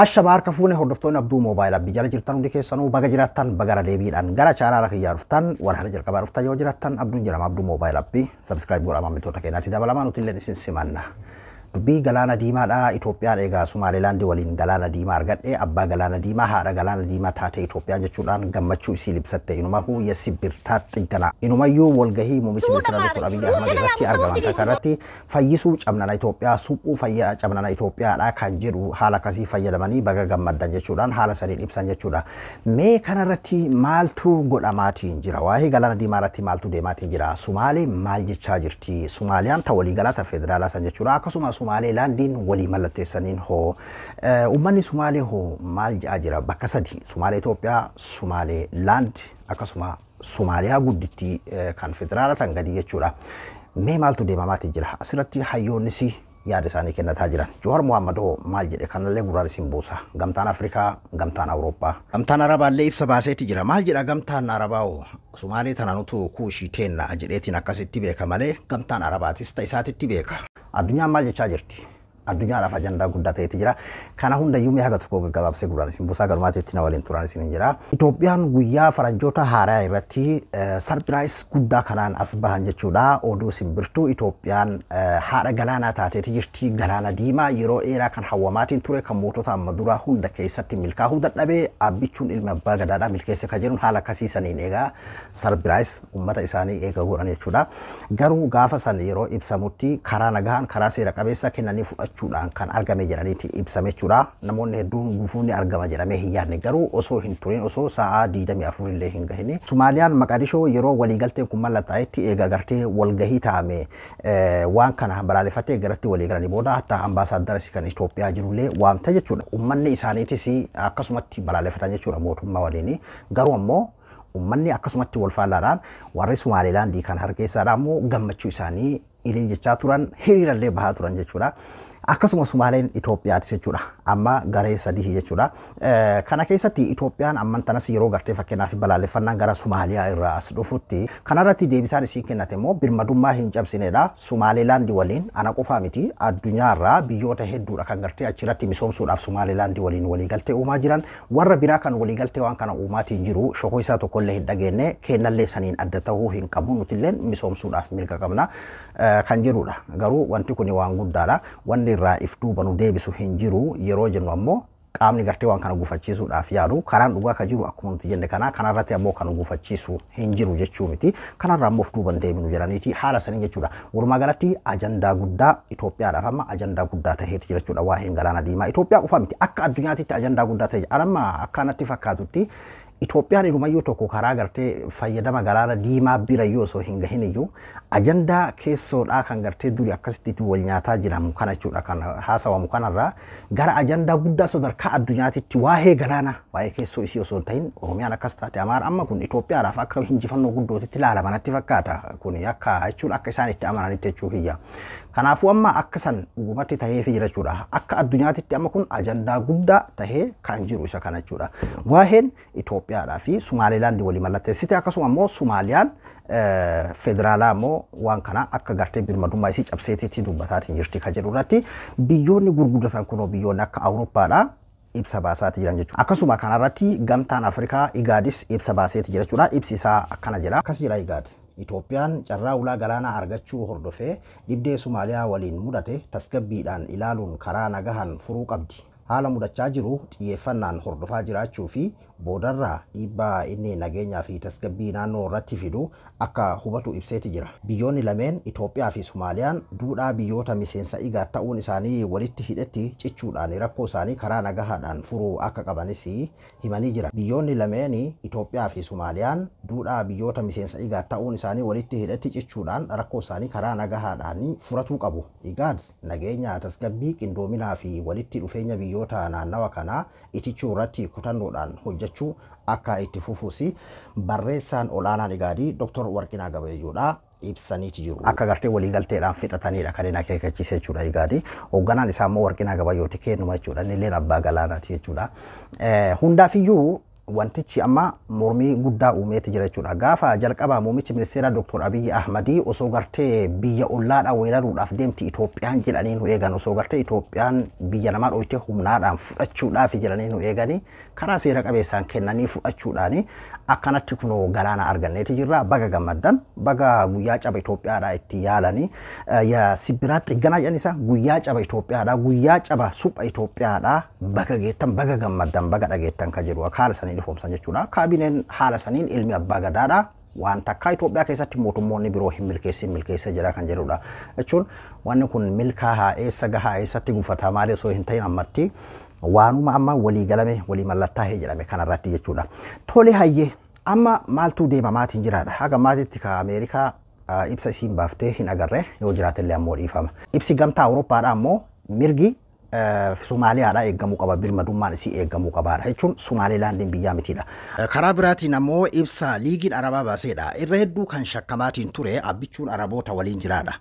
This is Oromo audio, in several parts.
Ashama harka fuune hordoftoonni Abduu Moobaayil Abbii jala jirtan hundi keessanuu baga jiraattan baga deebiidhaan gara chaanaala kiyyaa dhuftan warra haala jalqabaa dhuftan yoo jiraattan Abduun jedhama Abduu Moobaayil Abbii subscribe godhaa maamiltoota keenyaatti dabalamaa nuti illee isin simanna. Dubbii galaana diimaadha. Itoophiyaan egaa Sumaaleelaandii waliin galaana diimaa argadhe abbaa galaana diimaa haadha galaana diimaa taate Itoophiyaan jechuudhaan gammachuu isii libsatte inumahu yessibirtaa xiggana. Inumayyuu walgahii muummichi ministeera Dr. Abiyyi Ahmad irratti argaman kanarratti fayyisuu cabnana Itoophiyaa suphuu fayyaa cabnana Itoophiyaadha kan jedhu haala akkasii fayyadamanii baga gammaddan jechuudhaan haala saniin ibsan jechuudha. Mee kanarratti maaltu godhamaatiin jira? Waa'ee galaana diimaa irratti maaltu deemaatiin jira? Sumaalee maal jechaa jirti? Sumaaliyaan ta waliigalaa ta federaalaa san jechuudha. Akkasuma Sumaaleelaandiin walii mallatteessaniin hoo uummanni Sumaalee hoo maal jedhaa jira? Bakka sadi Sumaalee Itoophiyaa, Sumaaleelaand akkasuma Sumaaliyaa guddittii kan federaala tan gadi jechuudha. Mee maaltu deemamaatti jira? Asirratti hayyoonnis yaada isaanii kennataa jiran. Johaar Muhammad hoo maal jedhe kanallee gurraan isin buusa. Gamtaan Afrikaa, gamtaan Awurooppaa. Gamtaan Arabaallee ibsa baaseeti jira. Maal jedha gamtaan Arabaa hoo? Sumaalee tana nutu kuushii teenna jedheetiin akkasitti beeka malee gamtaan Arabaatis ta isaatitti beeka. Addunyaan maal jechaa jirti? Addunyaadhaaf ajandaa guddaa ta'eeti jira. Kana hundayyuu mee haga tokko gaggabaabsee gurraan isin buusaa galumaatti itti na waliin turaan isin jira. Itoophiyaan guyyaa faranjoota haaraa irratti surprise guddaa kanaan as bahan jechuudha. Oduu simbirtuu Itoophiyaan haadha galaanaa taateeti jirti. Galaana diimaa yeroo dheeraa kan hawwamaatiin ture kan mootota amma duraa hunda keessatti milkaa'uu dadhabee abbichuun ilmi abbaa gadaadhaa milkeesse kan jedhuun haala akkasiisaniin egaa surprise uummata isaanii eega godhan jechuudha. Garuu gaafa san yeroo ibsamutti karaa nagaan karaa seera qabeessa kennanii fudhachuudhaan kan argame jedhaniiti ibsame jechuudha. Namoonni hedduun gufuun ni argama jedhamee hin yaadne garuu osoo hin turin osoo sa'aa 24 illee hin gahin. Sumaaliyaan Maqadishoo yeroo waliigalteen kun mallattaa'etti eega gartee walgahii taa'ame waan kana balaaleffattee garatti walii galanii booda hatta ambaasaaddara kan Itoophiyaa jirullee waamte jechuudha. Uummanni isaaniitis akkasumatti balaaleffatan jechuudha mootummaa waliin. Garuu ammoo uummanni akkasumatti wal faallaadhaan warri Sumaaleelaandii kan harkeessaadha ammoo gammachuu isaanii ilil jechaa turan hiriirallee bahaa turan jechuudha. Akkasuma Sumaaleen Itoophiyaatis jechuudha. Amma garee sadii jechuudha. Kana keessatti Itoophiyaan amman tanas yeroo gartee fakkeenyaaf balaaleffannaan gara Sumaaliyaa irraa as dhufutti kanarratti deebisaan isiin kennate immoo birmadummaa hin cabsinedha. Sumaaleelaandi waliin ana qofaa miti addunyaarraa biyyoota hedduudha kan gartee achirratti misoomsuudhaaf Sumaaleelaandi waliin waliigaltee uumaa jiran warra biraa kan waliigaltee waan kana uumaatiin jiru shokoo isaa tokkollee hin dhageenye kennallee saniin adda ta'uu hin qabu nutilleen misoomsuudhaaf mirga qabna kan jedhudha. Garuu wanti kun waan guddaadha. Wanni irraa if duuba nu deebisu hin jiru yeroo jennu ammoo qaamni gartee waan kana gufachiisuudhaaf yaalu karaan dhugaa kan jiru akkuma nuti jenne kana kanarratti ammoo kan gufachiisu hin jiru jechuu miti. Kanarraa ammoo of duuban deebinu jedhaniiti haala sanii jechuudha. Walumaa galatti ajandaa guddaa Itoophiyaadhaaf amma ajandaa guddaa taheeti jira jechuudha waa'een galaana diimaa. Itoophiyaa qofa miti akka addunyaatitti ajandaa guddaa ta'e amma akka natti fakkaatutti Itoophiyaan irumayyuu tokko karaa gartee fayyadama galaana diimaa birayyuu osoo hin gahin iyyuu ajandaa keessoodhaa kan gartee duri akkasitti wal nyaataa jiramu kana jechuudha kan haasawamu kanarraa gara ajandaa guddaa sadarkaa addunyaatitti waa'ee galaana waa'ee keessoo isii osoo hin ta'in Oromiyaan akkas taate Amaara amma kun Itoophiyaadhaaf akka injifannoo guddootitti ilaalama natti fakkaata kun akka jechuudha akka isaan itti amananitti jechuu kiyya. Kanaafuu amma akka san dhugumatti taheefi jira jechuudha. Akka addunyaatitti amma kun ajandaa guddaa tahee kan jiru isa kana jechuudha. Waa'een Itoophiyaadhaa fi Sumaaleelaandii walii mallatteessite akkasuma ammoo Sumaaliyaan federaalaa ammoo waan kana akka gartee birmadummaa isii cabseetitti dubbataatiin jirti kan jedhu irratti biyyoonni gurguddatan kunoo biyyoonni akka Awurooppaadhaa ibsa baasaati jiran jechuudha. Akkasuma kanarratti gamtaan Afrikaa Igaadis ibsa baaseeti jira jechuudha. Ibsi isaa akkana jedha. Akkas jira Igaad. Itoophiyaan carraa ulaa galaanaa argachuu hordofee dhibdee Somaaliyaa waliin mudate tasgabbiidhaan ilaaluun karaa nagahan furuu qabdi. Haala mudachaa jiru xiyyeeffannaan hordofaa jiraachuu fi boodarraa dhiibbaa inni nageenyaa fi tasgabbii naannoo irratti fidu akka hubatu ibseeti jira. Biyyoonni lameen Itoophiyaa fi Sumaaliyaan duudhaa biyyoota miseensa IGAD ta'uun isaanii walitti hidhetti cichuudhaan rakkoo isaanii karaa nagahaadhaan furuu akka qabanis himanii jira. Biyyoonni lameen Itoophiyaa fi Sumaaliyaan duudhaa biyyoota miseensa IGAD ta'uun isaanii walitti hidhetti cichuudhaan rakkoo isaanii karaa nagahaadhaan furatuu qabu. IGAD nageenya tasgabbii qindoominaa fi walitti dhufeenya biyyoota naannawa kanaa itichuu irratti kutannoodhaan hojjechuu akka itti fufuus barreessaan olaanaan Igaadii Dr. Warqinaa Gabayyuudha ibsaniiti jiru. Akka gartee waliigalteedhaan fixatanidha kan inni akeekkachiise jechuudha Igaadii. Hoogganaan isaa immoo Warqinaa Gabayyooti kennuma jechuudha. Inni illee abbaa galaanaati jechuudha. Hundaafiyyuu Wantichi amma mormii guddaa uumeeti jira jechuudha. Gaafa jalqabaa muummichi ministeeraa Dr. Abiyyi Ahmadii osoo gartee biyya ollaadhaan weeraruudhaaf deemti Itoophiyaan jedhanii nu eegan, osoo gartee Itoophiyaan biyya namaa dhoyitee humnaadhaan fudhachuudhaaf jedhanii nu eeganii, karaa seera qabeessaan kennanii fudhachuudhaani akkanatti kunoo galaana arganneeti jirra. Baga gammaddan, baga guyyaa caba Itoophiyaadhaa itti yaalanii sibbiraa xigganaa jedhan isa guyyaa caba Itoophiyaadhaa, guyyaa caba supha Itoophiyaadhaa baga geettan, baga gammaddan, baga dhageettan ka jedhu haala saniin ifoomsan jechuudha. Kaabineen haala saniin ilmi abbaa gadaadha. Waan takkaa Itoophiyaa keessatti mootummoonni biroo hin milkeessin milkeessa jira kan jedhudha. Jechuun wanni kun milkaa'aa eessa gahaa, eessatti gufataa maali osoo hin ta'in, ammatti waanuma amma walii galame, walii mallattaa'ee jedhame kanarratti jechuudha. Tole, hayyee, amma maaltu deemamaatiin jiraadha? Haga maatitti ka Ameerikaa ibsa isiin baaftee hin agarre, yoo jiraatellee ammoo dhiifama. Ibsi gamtaa Awurooppaadha ammoo mirgi Somaaliyaadhaa eegamuu qaba, birmadummaan isii eegamuu qabaadha jechuun Somaalilaandiin biyyaa mitiidha. Karaa biraatiin ammoo ibsa liigiin Arabaa baaseedha. Irra hedduu kan shakkamaatiin ture abbichuun Araboota waliin jiraadha.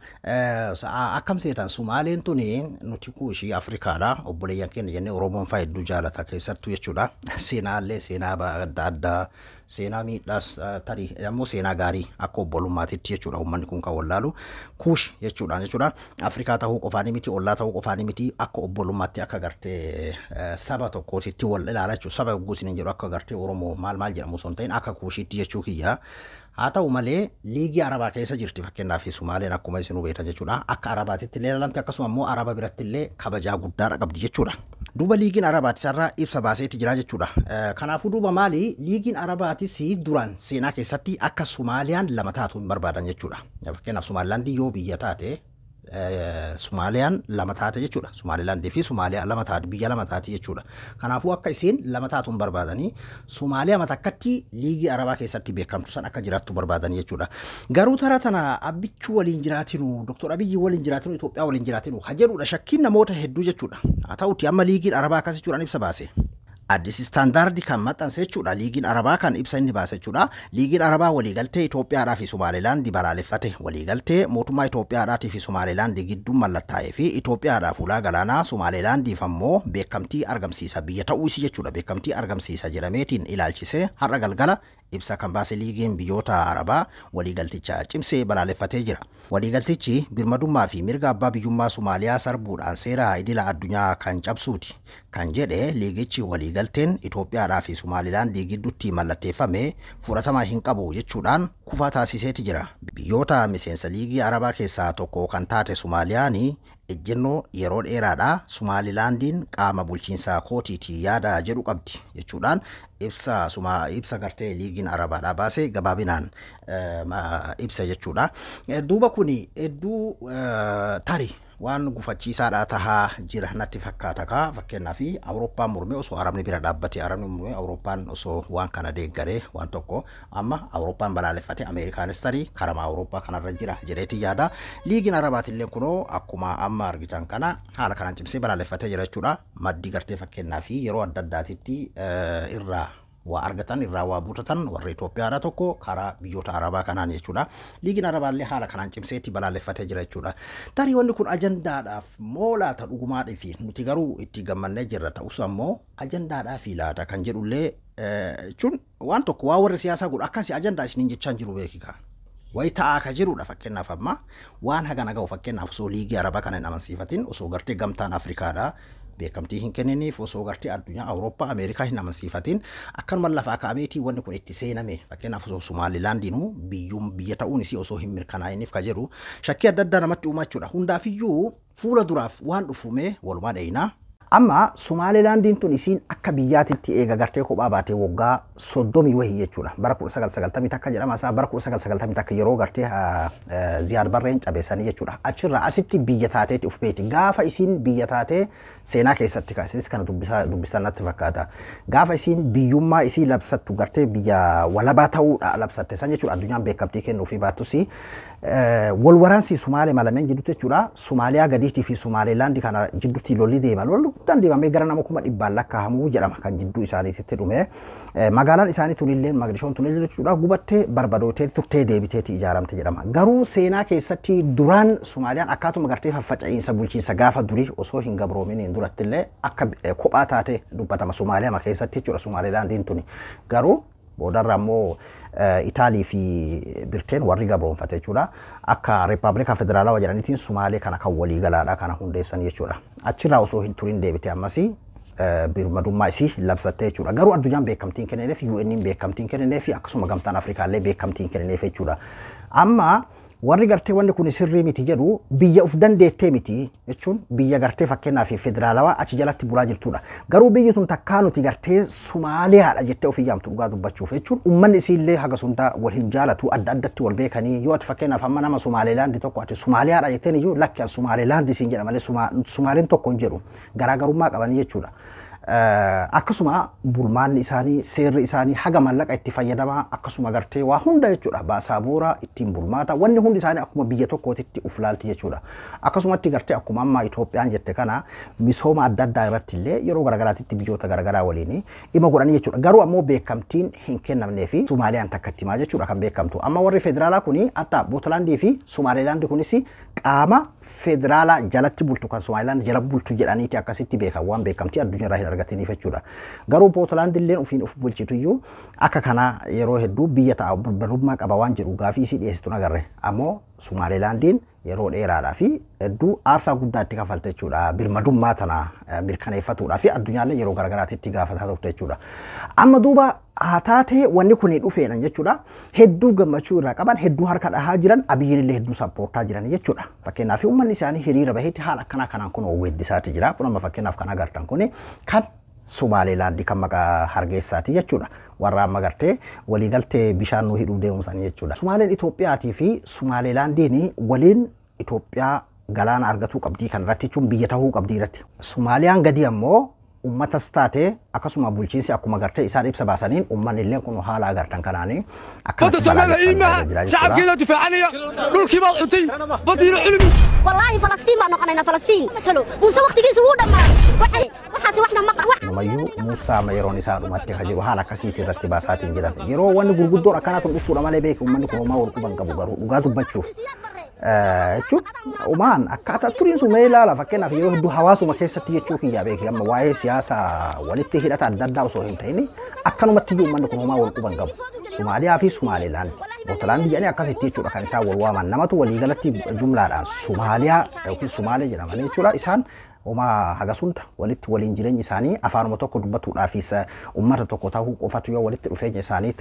Akkam seetan Somaaleen tuni nuti kuushii Afrikaadha. Obboleeyyan keenya jennee Oromoon fa'aa hedduu jaalata keessattuu jechuudha. Seenaallee seenaa adda addaa, seenaa miidhaas, tarii ammoo seenaa gaarii akka obbolummaatitti jechuudha, uummanni kun kan wallaalu kuush jechuudha. Afrikaa ta'uu qofaanii miti, ollaa ta'uu qofaanii miti, akka obbolummaatti, akka gartee saba tokkootitti wal ilaala jechuudha. Saba yogguu isiniin jedhu akka gartee Oromoo maal maal jedhamu osoo hin ta'in akka kuushiitti jechuu kiyya. Haa ta'u malee liigii Arabaa keessa jirti fakkeenyaaf Sumaaleen, akkuma isin hubetan jechuudha. Akka Arabaatitti illee ilaalamti, akkasuma immoo Araba biratti illee kabajaa guddaadha qabdi jechuudha. Duuba liigiin Arabaatis irraa ibsa baaseeti jira jechuudha. Kanaafuu duuba maali, liigiin Arabaatis duraan seenaa keessatti akka Sumaaliyaan lama taatu hin barbaadan jechuudha. Fakkeenyaaf Sumaalilaandii yoo biyya taate, Sumaaliyaan lama taate jechuudha. Sumaalilaandii fi Sumaaliyaa lama taate, biyya lama taate jechuudha. Kanaafuu akka isiin lama taatu hin barbaadanii, Sumaaliyaa matakkatti liigii Arabaa keessatti beekamtu san akka jiraattu barbaadanii jechuudha. Garuu tara tana abbichuu waliin jiraatinu, Dr. Abiyyi waliin jiraatinu, Itoophiyaa waliin jiraatinu ha jedhudha shakkiin namoota hedduu jechuudha. Haa ta'uti amma liigiin Arabaa akkas jechuudhaan ibsa baase. Addis Standard kan maxxanse jechuudha. Liigiin Arabaa kan ibsa inni baase jechuudha. Liigiin Arabaa waliigaltee Itoophiyaadhaa fi Somaalilaandi balaaleffate. Waliigaltee mootummaa Itoophiyaadhaatii fi Somaalilaandi gidduu mallattaa'ee fi Itoophiyaadhaaf ulaa galaanaa, Somaalilaandiif ammoo beekamtii argamsiisa, biyya ta'uu isii jechuudha. Beekamtii argamsiisa jedhameetiin ilaalchisee har'a galgala ibsa kan baase liigiin biyyoota Arabaa waliigalticha cimsee balaaleffatee jira. Waliigaltichi birmadummaa fi mirga abbaa biyyummaa Somaaliyaa sarbuudhaan seera idila addunyaa kan cabsuuti kan jedhe liigichi, waliigalteen Itoophiyaadhaa fi Somaalilaandii gidduutti mallatteeffame fudhatama hin qabu jechuudhaan kufaa taasiseeti jira. Biyyoota miseensa liigii Arabaa keessaa tokko kan taate Somaaliyaan ejjennoo yeroo dheeraadhaa Somaalilaandiin qaama bulchiinsa kootiiti yaada jedhu qabdi jechuudhaan ibsa suma ibsa gartee liigiin Arabaadhaa baase gabaabinaan ibsa jechuudha. Duuba kuni hedduu tarii waan gufachiisaadha tahaa jira natti fakkaata kaa. Fakkeenyaaf Awurooppaan mormee osoo Arabni bira dhaabbate, Arabni mormee Awurooppaan osoo waan kana deeggaree, waan tokko amma Awurooppaan balaaleffate, Ameerikaanis tarii karama Awurooppaa kanarra jira jedheeti yaada. Liigiin Arabaatillee kunoo akkuma amma argitan kana haala kanaan cimsee balaaleffatee jira jechuudha. Maddii gartee fakkeenyaaf yeroo adda addaatitti irraa waa argatan, irraa waa buutatan warra Itoophiyaadha tokko karaa biyyoota Arabaa kanaan jechuudha. Liigiin Arabaallee haala kanaan cimseetti balaaleffatee jira jechuudha. Tarii wanni kun ajandaadhaaf moo laata dhugumaadhaa fi nuti garuu itti gammannee jirra, ta'us ammoo ajandaadhaaf laata kan jedhullee jechuun waan tokko waa warri siyaasaa godhu akkasii ajandaa isiniin jechaan jiru beekika. Wayi ta'aa ka jirudha. Fakkeenyaaf amma waan hagana ga'u, fakkeenyaaf osoo liigii Arabaa kana hin amansiifatin, osoo gartee gamtaan Afrikaadhaa beekamtii hin kenniniif, osoo gartee addunyaa Awurooppaa Ameerikaa hin amansiifatin akkanuma lafaa ka'ameetii wanni kun itti seename, fakkeenyaaf osoo Somaalilaandiinuu biyyuun biyya ta'uun isii osoo hin mirkanaa'iniif ka jedhu shakkii adda addaa namatti uumaa jechuudha. Hundaafiyyuu fuula duraaf waan dhufume walumaa dheeyinaa. Amma Somaalilaandiin tun isiin akka biyyaatitti eega gartee kophaa baatee waggaa 30 wahii jechuudha. Bara 1991 jedhama isaa, bara 1991 yeroo gartee Ziyaad Barreen cabeessanii jechuudha. Achirraa asitti biyya taateetti uf beeti. Gaafa isiin biyya taatee seenaa keessatti isinis kana dubbistan natti fakkaata. Gaafa isiin biyyummaa isii labsattu, gartee biyya walabaa ta'uudha labsatte san jechuudha, addunyaan beekamtii kennuufii baattus wal waraansi Sumaalee malameen jidduutti jechuudha. Sumaaliyaa gadiitii fi Sumaalilaandii kana jidduutti lolli deema. guddaan deemamee gara nama 100,000 lakkaa'amuu jedhama kan jidduu isaaniitti dhume. Magaalaan isaanii tunillee Moqdishoon tunillee jechuudha gubattee barbadootee turtee deebiteeti ijaaramte jedhama. Garuu seenaa keessatti duraan Sumaaliyaan akkaatuma gartee faffaca'iinsa bulchiinsa gaafa durii osoo hin gabroominiin durattillee akka kophaa taate dubbatama Sumaaliyaa keessatti jechuudha Sumaalilaandiin tuni. Garuu boodarra ammoo Itaalii fi Birteen warri gabroonfate jechuudha. Akka Rippaabilika Federaalawaa jedhaniitiin Sumaalee kana kan waliigalaadha kana hundeessan jechuudha. Achirraa osoo hin turin deebite ammasii birmadummaa isii labsatte jechuudha. Garuu addunyaan beekamtiin kennineef, UN'n beekamtiin kennineef, akkasuma gamtaan Afrikaallee beekamtiin kennineef jechuudha. Amma warri gartee wanni kun sirrii miti jedhu biyya uf dandeettee miti jechuun biyya gartee fakkeenyaaf federaalawaa achi jalatti bulaa jirtudha. Garuu biyyi tun takkaa nuti gartee Sumaaliyaadha jettee ofii yaamtu dhugaa dubbachuuf jechuun uummanni isiillee haga sundaa wal hin jaalatu, adda addatti wal beekanii. Yoo ati fakkeenyaaf amma nama Sumaalilaandi tokko ati Sumaaliyaadha jetteen iyyuu lakki an Sumaalilaandi siin jedha malee Sumaaliin tokko hin jedhu, garaagarummaa qabanii jechuudha. Akkasuma bulmaanni isaanii, seerri isaanii, haga mallaqa itti fayyadamaa, akkasuma gartee waa hunda jechuudha, baasaa bu'uura ittiin bulmaata, wanni hundi isaanii akkuma biyya tokkootitti uf laalti jechuudha. Akkasumatti gartee akkuma amma Itoophiyaan jette kana misooma adda addaa irratti illee yeroo garagaraatitti biyyoota garagaraa waliin dhimma godhanii jechuudha. Garuu ammoo beekamtiin hin kennamnee fi Sumaaliyaan takka itti himaa jechuudha kan beekamtu. Amma warri federaalaa kuni hatta Puntlaandii fi Sumaalilaandi kunis qaama federaalaa jalatti bultu kan Sumaalilaand jala bultu jedhaniiti akkasitti beekan waan beekamtii addunyaarraa hin argatiniif jechuudha. Garuu Puntlaand illee ofiin of bulchitu iyyuu akka kana yeroo hedduu biyya ta'a birmadummaa qaba waan jedhu gaafii isii dhiyeessitu agarre. Ammoo Sumaalilaandiin yeroo dheeraadhaa fi hedduu aarsaa guddaa itti kafalte jechuudha. Birmadummaa tana mirkaneeffatuudhaa fi addunyaallee yeroo garagaraatitti gaafataa turte jechuudha. Amma duuba haa taatee wanni kun dhufeedhan jechuudha. Hedduu gammachuu irraa qaban, hedduu harka dhahaa jiran, Abiyyiin illee hedduu sappoortaa jiran jechuudha. Fakkeenyaaf uummanni isaanii hiriira baheetti haala akkanaa kanaan kun weeddisaati jira. Kun amma fakkeenyaaf kan agartan kun kan Sumaalilaandi kan maqaa Hargeysaati jechuudha. Warra amma gartee waliigaltee bishaan nuu hidhuu deemu sanii jechuudha. Sumaaleen Itoophiyaatii fi Sumaalilaandiin waliin Itoophiyaa galaana argatuu qabdii kan irratti jechuun biyya tahuu qabdii irratti. Sumaaliyaan gadi ammoo uummatas taate akkasuma bulchiinsi akkuma gartee isaan ibsa baasaniin uummanni illee kun haala agartan kanaanii Badda Soomaaliya iimaha shacabkeeda difaacanaya dhulkii baad cuntay badiina culmis. والله فلسطين بaan noqonaynaa Falastiin matalo Muuse waqtigiisa wuu dhammaaday waxaasi waxna ma Numayyuu Muusaa amma yeroon isaa dhumatti ka jiru haala akkasiitiin irratti baasaatiin jiran. Yeroo wanni gurguddoon akkanaa tun dhuftuudha malee beeku uummanni kun homaa wal quban qabu garuu dhugaa dubbachuuf. Jechuun umaan akkaataa turiin sun mee ilaala, fakkeenyaaf yeroo hedduu hawaasuma keessatti jechuu kiyyaa beeki amma waa'ee siyaasaa walitti hidhata adda addaa osoo hin ta'in akkanumatti iyyuu uummanni kun homaa wal quban qabu. Somaaliyaa fi Sumaalilaand. Puntlaand jedhanii akkasitti jechuudha kan isaan wal waaman, namatu waliigalatti jumlaadhaan Somaaliyaa yookiin Sumaalee jedhamanii jechuudha. Isaan homaa hagasunda walitti waliin jireenyi isaanii afaanuma tokko dubbatuudhaafis uummata tokko ta'uu qofatu yoo walitti dhufeenya isaanii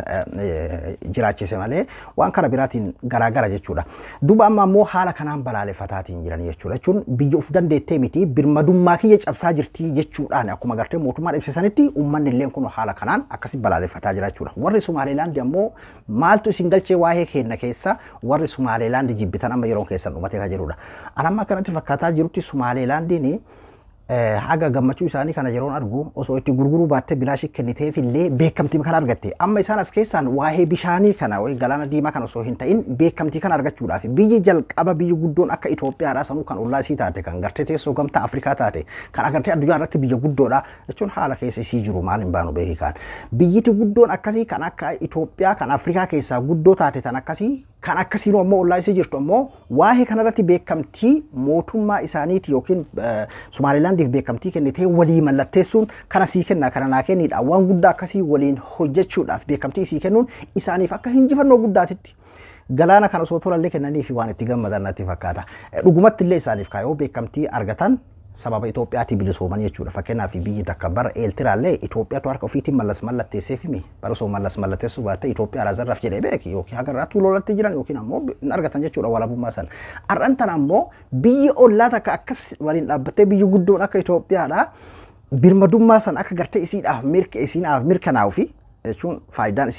jiraachise malee waan kana biraatiin garaagara jechuudha. Duuba amma ammoo haala kanaan balaaleffataatiin jiran jechuudha. Jechuun biyya of dandeettee miti, birmadummaa kiyya cabsaa jirti jechuudhaan akkuma gartee mootummaan ibsisanitti uummanni illee kun haala kanaan akkasi balaaleffataa jira jechuudha. Warri Sumaalilaandi ammoo maaltu isin galchee waa'ee keenya keessa, warri Sumaalilaandi jibbitan amma yeroon keessan dhumatee kan jirudha. Ani amma akkanatti fakkaataa jirutti Sumaalilaandiin haga gammachuu isaanii kana yeroon argu osoo itti gurguruu baattee bilaashii kenniteef illee beekamtii kana argatte. Amma isaan as keessaan waa'ee bishaanii kana waa'ee galaana diimaa kana osoo hin ta'in beekamtii kana argachuudhaaf biyyi jalqaba biyyi guddoon akka Itoophiyaadhaa sanuu kan ollaa isii taate kan gartee teessoo gamtaa Afrikaa taate kan agartee addunyaa irratti biyya guddoodha jechuun haala keessa isii jiru maal hin baanu beeki kaan. Biyyiti guddoon akkasii kan akka Itoophiyaa kan Afrikaa keessaa guddoo taate tan akkasii kan akkasiin ammoo ollaa isii jirtu ammoo waa'ee kanarratti beekamtii mootummaa isaaniiti yookiin Sumaalilaandiif beekamtii kennitee walii mallatteessuun kana sii kenna kana naa kenniidha waan guddaa akkasii waliin hojjechuudhaaf beekamtii isii kennuun isaaniif akka hinjifannoo guddaatitti. Galaana kana osoo tolallee kennanii fi waan itti gammadan natti fakkaata. Dhugumatti illee isaaniif kaayoo beekamtii argatan sababa Itoophiyaatii bilisooman jechuudha. Fakkeenyaaf biyyi takka bara Eeltiraallee Itoophiyaatu harka ofiitiin mallas mallatteesseef himi. Bara osoo mallas mallatteessuu baatte Itoophiyaa zarraaf jedhee beeki yookiin haga irraattuu lolatti jiran yookiin ammoo hin argatan jechuudha walabummaa sana. Har'an tana ammoo biyyi ollaa takka akkas waliin dhaabbattee biyyi guddoon akka Itoophiyaadha birmadummaa sana akka gartee isiidhaaf mirka isiinaaf mirkanaa'u fi jechuun faayidaan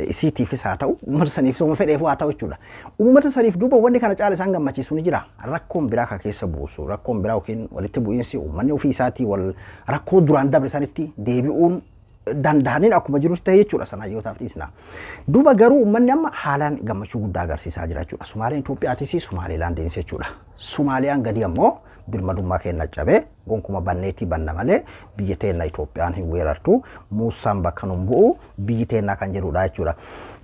isiitiifis haa ta'u uummata saniif osoo fedheef haa ta'u jechuudha. Uummata saniif duuba wanni kana caala isaan gammachiisu ni jira. Rakkoon biraa kan keessa buusu rakkoon biraa yookiin walitti bu'iinsi uummanni ofii isaatii wal rakkoo duraan dabre sanitti deebi'uun danda'aniin akkuma jirutti ta'e jechuudha sana hayyootaaf dhiisna. Duuba garuu uummanni amma haalaan gammachuu guddaa agarsiisaa jira jechuudha. Sumaaleen Itoophiyaatis Sumaalilaandiinis jechuudha. Sumaaliyaan gadi ammoo birmadummaa keenya cabee Gonkuma banneetii banna malee biyya teenna Itoophiyaan hin weerartu. Muusaan bakka nun bu'u biyyi teennaa kan jedhudha jechuudha.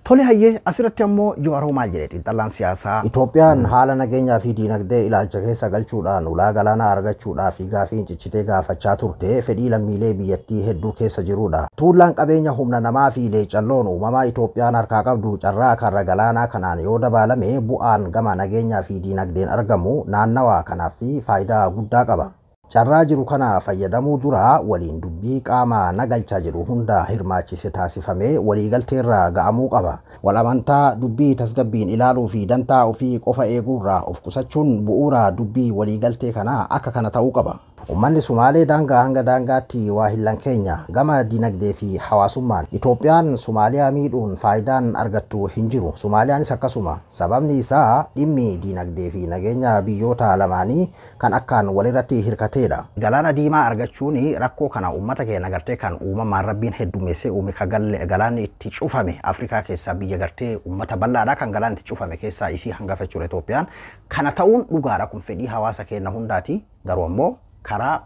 Tole hayyee asirratti ammoo Jawaar maal jedhe xiinxalaan siyaasaa. Itoophiyaan haala nageenyaa fi diinagdee ilaalcha keessa galchuudhaan ulaa galaanaa argachuudhaa fi gaafii ciccitee gaafachaa turte fedhii lammiilee biyyattii hedduu keessa jirudha. Tuullaan qabeenya humna namaa fi leecalloon uumamaa Itoophiyaan harkaa qabdu carraa karra galaanaa kanaan yoo dabaalame bu'aan gama nageenyaa fi diinagdeen argamu naannawaa kanaaf faayidaa guddaa qaba. Carraa jiru kana fayyadamuu dura waliin dubbii qaama nagalchaa jiru hunda hirmaachise taasifamee waliigalteerra ga'amuu qaba. Wal amantaa dubbii tasgabbiin ilaaluu fi dantaa ofii qofa eeguurraa of qusachuun bu'uura dubbii waliigaltee kanaa akka kana ta'uu qaba. Uummanni Sumaalee daangaa hanga daangaatti waa hillan keenya gama dinagdee fi hawaasummaan Itoophiyaan Sumaaliyaa miidhuun faayidaan argattu hin jiru. Sumaaliyaanis akkasuma. Sababni isaa dhimmi dinagdee fi nageenya biyyoota lamaanii kan akkaan walirratti hirkateedha. Galaana diimaa argachuun rakkoo kana uummata keenya gartee kan uumamaan rabbiin heddummeessee uume kan galaanni itti cufame Afrikaa keessaa biyya gartee uummata bal'aadha kan galaanni itti cufame keessaa isii hangafa jechuudha Itoophiyaan. Kana ta'uun dhugaadha kun fedhii hawaasa keenya hundaati. Garuu ammoo karaa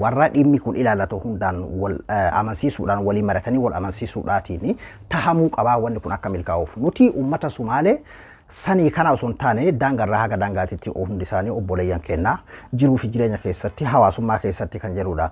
warra dhimmi kun ilaallatu hundaan wal amansiisuudhaan walii maratanii wal amansiisuudhaatiin tahamuu qabaa wanni kun akka milkaa'uuf. Nuti uummata Sumaalee sanii kana osoo hin taane daangarraa haga daangaatitti hundi isaanii obboleeyyan kennaa jiruu fi jireenya keessatti hawaasummaa keessatti kan jedhudha.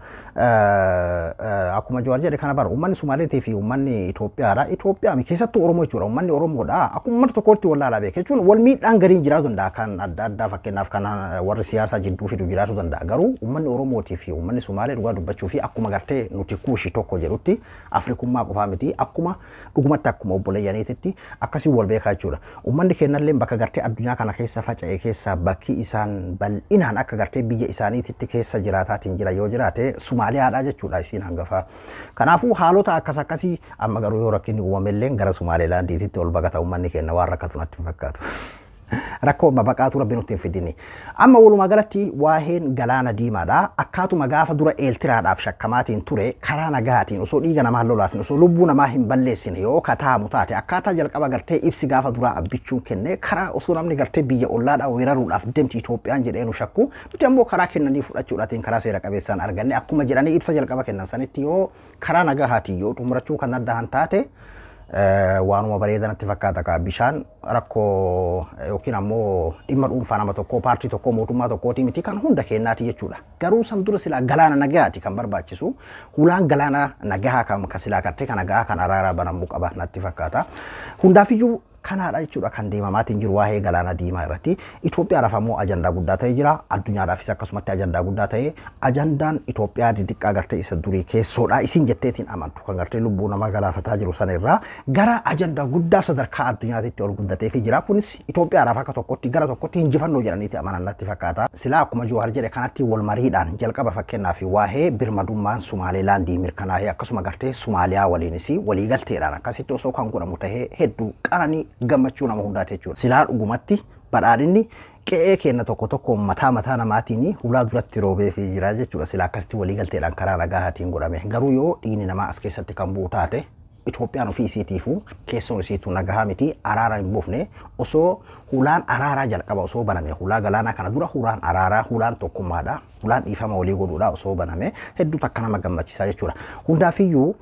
Akkuma Jawaar jedhe kana bara uummanni Sumaaleetii fi uummanni Itoophiyaadha. Itoophiyaa keessattuu Oromoo jechuudha. Uummanni Oromoodha. Akkuma uummata tokkotti wal laalaa beeka jechuun wal miidhaan gariin jiraatu danda'a kan adda addaa fakkeenyaaf kan warri siyaasaa jidduu fidu jiraatu danda'a. Garuu uummanni Oromootii fi uummanni Sumaalee dhugaa dubbachuu fi akkuma gartee nuti kuushi tokko jedhutti Afrikummaa qofaa miti akkuma dhugumatti akkuma obboleeyyaniititti akkasii wal beekaa jechuudha. Uummanni kennallee bakka gartee addunyaa kana keessa faca'e keessa bakki isaan bal'inaan akka gartee biyya isaaniititti keessa jiraataatiin jira yoo jiraate Sumaaliyaadha jechuudha isiin hangafa. Kanaafuu haalota akkas akkasii amma garuu yoo rakkinni uumamellee gara Sumaalilaandiititti ol baqata uummanni keenya waan rakkatu natti hin fakkaatu. Rakkoo baqaatu rabbi nutti hin fidini. Amma walumaa galatti waa'een galaana diimaadha. Akkaatuma gaafa dura Eertiraadhaaf shakkamaatiin ture karaa nagaatiin osoo dhiiga namaa hin lolaasin osoo lubbuu namaa hin balleessine yoo kataamu taate akkaataa jalqaba gartee ibsi gaafa duraa abbichuun kenne karaa osoo namni gartee biyya ollaadhaa weeraruudhaaf deemti Itoophiyaan jedhee nu shakku nuti ammoo karaa kennanii fudhachuudhaatiin karaa seera qabeessaan arganne akkuma jedhanii ibsa jalqaba kennan sanitti yoo karaa nagahaatiin yoo xumurachuu kan danda'an taate waanuma bareedaa natti fakkaata ka bishaan rakkoo yookiin ammoo dhimma dhuunfaa nama tokkoo paartii tokkoo mootummaa tokkooti miti kan hunda kennaati jechuudha. Garuu san dura silaa galaana nagayaati kan barbaachisu hulaan galaana nagahaa kan silaa gartee kan nagahaa kan araaraa banamuu qaba natti fakkaata. Hundaafiyyuu kanaadha jechuudha kan deemamaatiin jiru waa'ee galaana diimaa irratti. Itoophiyaadhaaf ammoo ajandaa guddaa ta'ee jira. Addunyaadhaafis akkasumatti ajandaa guddaa ta'ee ajandaan Itoophiyaa didiqqaa gartee isa durii keessoodha isin jetteetiin amantu kan gartee lubbuu namaa galaafataa jiru sana irraa gara ajandaa guddaa sadarkaa addunyaatitti ol guddateefii jira. Kunis Itoophiyaadhaaf akka tokkotti gara tokkotti injifannoo jedhaniiti amanan natti fakkaata. Silaa akkuma Jawaar jedhe kanatti wal mariidhaan jalqaba fakkeenyaaf waa'ee birmadummaan Sumaaleelaandii mirkanaa'ee akkasuma gartee Sumaaliyaa waliinis waliigalteedhaan akkasitti osoo kan godhamu tahee hedduu qaranii gammachuu nama hundaati jechuudha. Silaa dhugumatti badhaadhinni qe'ee keenya tokko tokko mataa mataa namaatiin hulaa duratti roobee fi jira jechuudha. Silaa akkasitti waliigalteedhaan karaa nagahaatiin godhame. Garuu yoo dhiigni namaa as keessatti kan bu'u taate Itoophiyaan ofii isiitiifuu keessoon isiituu nagahaa miti araara hin buufne osoo hulaan araaraa jalqaba osoo baname hulaa galaanaa kana dura hulaan araaraa hulaan tokkummaadha hulaan dhiifama walii godhuudha osoo baname hedduu takka nama gammachiisaa jechuudha. Hundaafiyyuu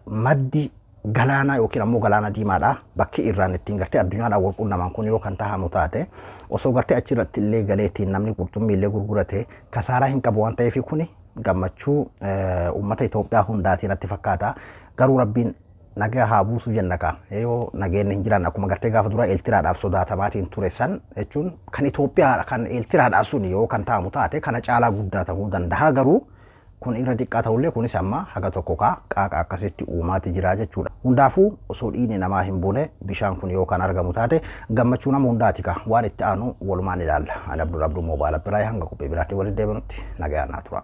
maddi galaanaa yookiin ammoo galaana diimaadha bakki irraan ittiin gartee addunyaadhaan wal qunnaman kun yoo kan tahamu taate osoo gartee achirratti illee galee ittiin namni qurxummii illee gurgurate kasaaraa hin qabu waan ta'eef kuni gammachuu uummata Itoophiyaa hundaatiin natti fakkaata. Garuu rabbiin nagaa haa buusu jenna kaa yoo nageenyi hin jiran akkuma gartee gaafa dura Eertiraadhaaf sodaatamaatiin ture san jechuun kan Itoophiyaa kan Eertiraadhaa sun yoo kan tahamu taate kana caalaa guddaa ta'uu danda'a garuu kun irra xiqqaa ta'ullee kunis amma haga tokko kaa qaaqa akkasitti uumaati jira jechuudha. Hundaafuu osoo dhiigni namaa hin buune bishaan kun yoo kan argamu taate gammachuu nama hundaati kaa waan itti aanu walumaan ilaalla. Ani Abdul Abduu Moobaala biraa hanga qophii biraatti walitti deebinutti nagaa naa tura.